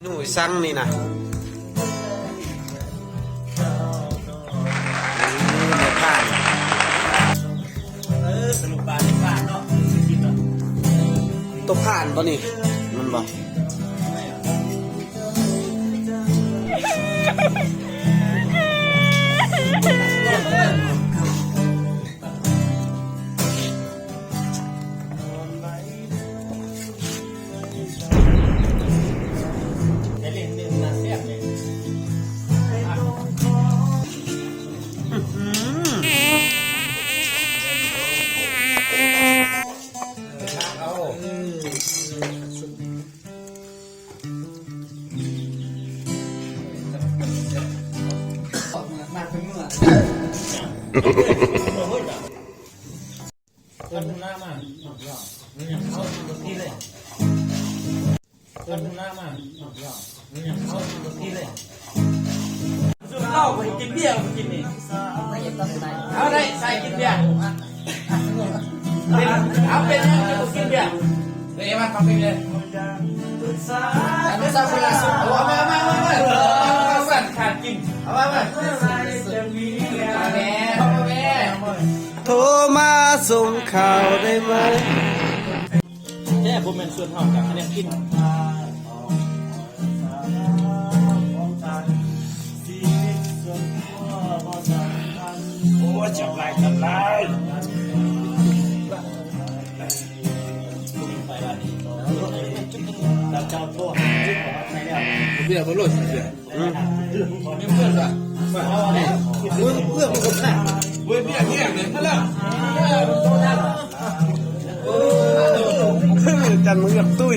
หมูสังนี่นะ นี่แม่ผ่าน เออ สรุปว่าได้ผ่านเนาะ ตัวผ่านบ่นี่ มันบ่ ເອີ້ນຫົວໜ້າມາ ເອົາທີ່ເລີຍ ເອີ້ນຫົວໜ້າມາ ເອົາທີ່ເລີຍ ເຫຼົ້າບໍ່ກິນເບຍ ບໍ່ກິນນີ້ ເອົາໄດ້ ໃສ່ກິນເບຍ ເປັນ ເອົາເປັນຫຍັງຈະບໍ່ກິນເບຍ ເອີ ວ່າເຂົາເປັນເລີຍ ອັນນີ້ຊາວຄົນລະສຸດ ເອົາມາ ເອົາມາ ເອົາມາ ເອົາມາ ເອົາມາ ເອົາມາ ເອົາມາ ເອົາມາ ເອົາມາ ແມ່ ເອົາມາແມ່ ໂທມາສົ່ງຂ່າວໄດ້ໄໝ? ແທ້ບໍ່ແມ່ນສ່ວນເຮົາກະຄະແນນກິນ ໂອ້ຍ ຈັບຫຼາຍ ຈັບຫຼາຍ ເບຍບໍ່ໂລດເບຍ ອືມ ເພື່ອນມັນກໍພາດ ເວີຍ ເບຍແຫ້ງເລີຍ ມາແລ້ວ ຈັນມັນຢາກຕຸ້ຍ